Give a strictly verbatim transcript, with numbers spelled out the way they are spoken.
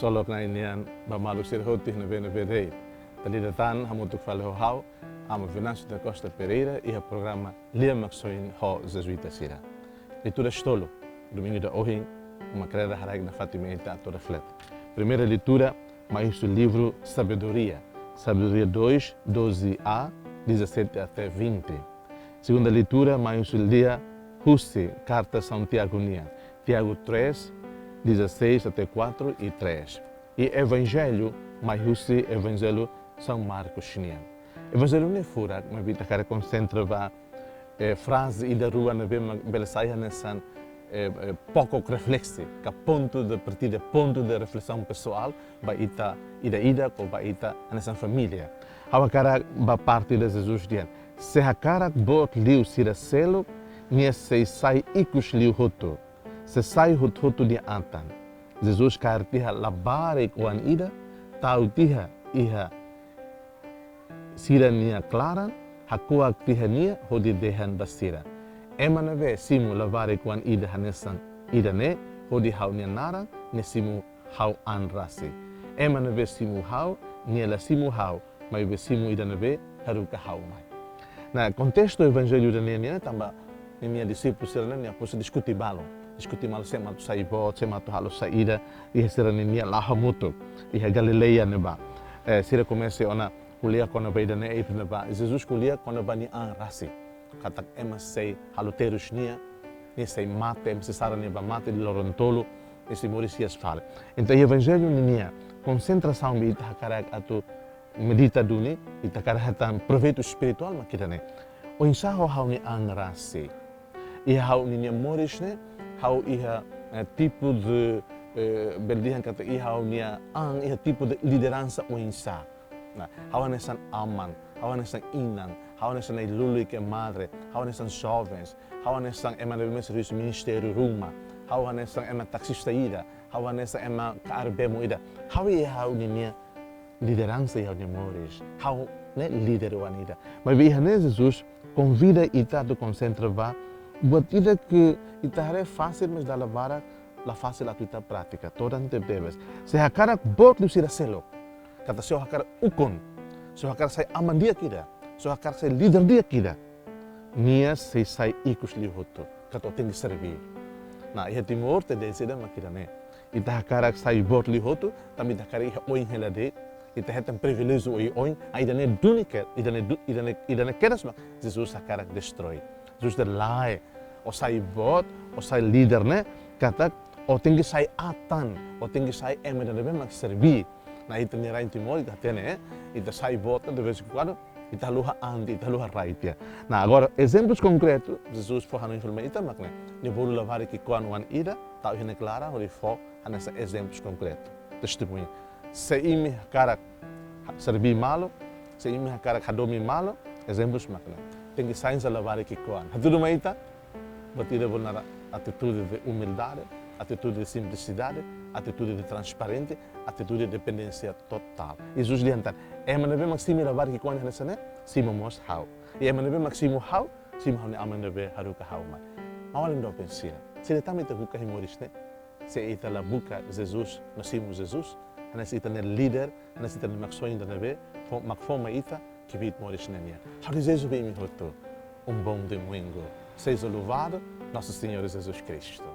Solok Na'i nian ba maluk sira hotu iha ne'ebé-ne'ebé de'it. Dala ida tan hamutuk fali ho ha'u, Amu Venâncio da Costa Pereira, iha programa Lia Maksoin ho Jesuita sira. Leitura tolu, domingu ida ohin, uma kreda haraik nafatin mai ita atu reflete. Primeira leitura, mai husi livru Sabedoria, Sabedoria dois, doze A, dezassete até vinte. Segunda leitura, mai husi lia husi karta São Tiago nian, Tiago três, dezasseis até quatro e três. I Evanjellu, mai husi Evanjellu São Marcos nian. Evanjellu ne'e furak, maibé ita hakarak konsentra ba, eh, fraze ida rua ne'ebé mak bele sai hanesan, eh, eh, pokok refleksi, ka pontu de partida, pontu de reflesaun pesoál, ba ita ida-idak ou ba ita hanesan família. Ha'u hakarak ba parte ida Jesus dehan: Se hakarak boot liu sira seluk, nia sei sai ikus liu hotu. Sei sai hotu-hotu nia atan. Jesus kaer tiha labarik-oan ida, tau tiha iha sira-nia klaran, hakuak tiha nia hodi dehan ba sira: Ema ne'ebé simu labarik-oan ida hanesan ida-ne'e hodi ha'u-nia naran, nia simu ha'u an rasik. Ema ne'ebé simu ha'u, nia la simu ha'u, maibé simu ida ne'ebé haruka ha'u mai. Nah, kontestu Evanjellu ida-ne'e nian, tanba ninia dixípulu sira-ne'e nia apóstolu diskute malu. Diskute malu sé mak atu sai boot, sé mak atu halo saida, iha sira-ninia la'o hamutuk iha Galileia ne'ebá. Eh, sira komesa ona ko'alia kona-ba ida-ne'e, ida-ne'ebá. Jesus ko'alia kona-ba nia an rasik. Katak ema sei halo terus nia, nia sei mate, ema sei sara nia ba mate iha loron tolu, nia sei moris hi'as fali. Entaun Evanjellu ninia konsentrasaun ne'ebé ita hakarak atu medita duni, ita hakarak hetan proveitu espirituál mak ida-ne'e. Oinsá ho ha'u-nia an rasik. Iha ha'u-nia moris ne'e, ha'u iha, eh, tipu de, eh, bele dehan katak iha ha'u-nia an, iha tipu de lideransa oinsá. Nah, ha'u hanesan aman, ha'u hanesan inan, ha'u hanesan na'i-lulik ka madre, ha'u hanesan jovens, ha'u hanesan ema ne'ebé servisu ministériu ruma, ha'u hanesan ema taksista ida, ha'u hanesan ema kaer bemo ida. Ha'u iha ha'u-nia lideransa iha ha'u-nia moris. Ha'u ne'e líder-oan ida. Maibé iha ne'e Jesus konvida ita atu konsentra ba buat ida ke ita haree fasil, mas dala barak la fasil atu ita pratika. Todan tebetebes. Se hakarak boot liu sira seluk. Katak se ó hakarak ukun. Se ó hakarak sai aman di'ak ida. Se ó hakarak sai líder di'ak ida. Nia sei sai ikus liu hotu. Katak ó tenke serví. Nah, iha Timor tendénsia ida mak ida-ne'e. Ita hakarak sai boot liu hotu, tanba ita hakarak iha oin hela de'it, ita hetan priviléjiu oioin, ah, ida-ne'e duni ke, ida-ne'e du-, ida-ne'e, ida-ne'e kedas mak Jesus hakarak destroi. Jesus dehan lae, ó sai boot, ó sai líder ne'e, katak ó tenke sai atan, ó tenke sai ema ida ne'ebé mak serví. Nah, ita-nia rai Timor, ita hatene, eh? Ita sai boot, de vez em quando, ita haluha an, ita haluha rai tiha. Nah, agora, ezemplus konkretu, Jesus fó hanoin fali mai ita mak ne'e. Nia bolu labarik ki'ikoan oan ida, tau iha nia klaran, hodi fó hanesan ezemplus konkretu. Testemuña. Se imi hakarak ha-, serví malu, se imi hakarak hadomi malu, ezemplus mak ne'e. Tenke sai hanesan labarik ki'ikoan. Hatudu mai ita, buat ida bolu naran atitude de umildade, atitude de simplisidade, atitude de transparente, atitude de dependénsia totál. Jesus dehan tan, ema ne'ebé mak simu labarik ki'ikoan hanesan ne'e, simu mós ha'u. I ema ne'ebé mak simu ha'u, simu ha'u-nia Aman ne'ebé haruka ha'u mai. Maun-alin doben sira. Sira, tanba ita buka iha moris ne'e, se ita la buka Jesus, no simu Jesus, hanesan ita-nia líder, hanesan ita-nia Maksoin ida ne'ebé fó, mak fó mai ita kbiit moris ne'e nian. Ha'u dezeja ba imi hotu um bom domingo. Seja louvado nosso Senhor Jesus Cristo.